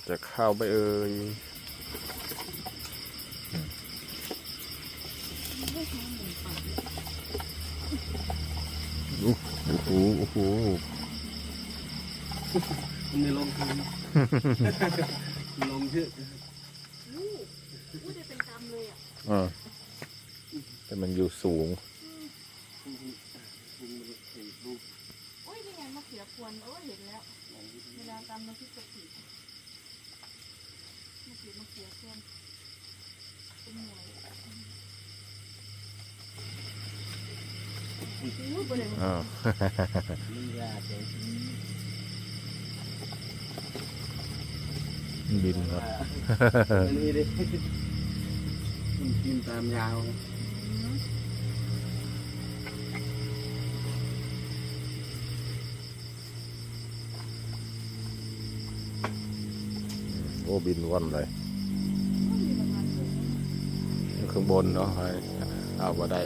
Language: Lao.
ຈະເຂົ້າໄປເອີຍ. ໂອ້ໂຫ ໂອ້ໂຫ ມັນມີລົມຄືນ ລົມເຍອະ. ໂອ້ ໄດ້ເປັນກຳເລີຍອະ. ເອີ ແຕ່ມັນຢູ່ສູງ. ອືມ ໂອ້ຍ ນີ້ໄງ ມະເຂືອພວນ. ໂອ້ຍ ເຫັນແລ້ວ ເວລາຕຳນ້ຳພລິກກະປິ ມະເຂືອ ມະເຂືອພວນ ເປັນໜ່ວຍ. ອ້າວ ມັນຍາກເດ້. ອືມ ບິນເນາະ ອັນນີ້ເດ້ ມັນກິນຕາມຍາວ. ອືມ ໂອ້ ບິນວ່ອນເລີຍ. ຢູ່ຂ້າງບົນເນາະ ເອົາບໍ່ໄດ້.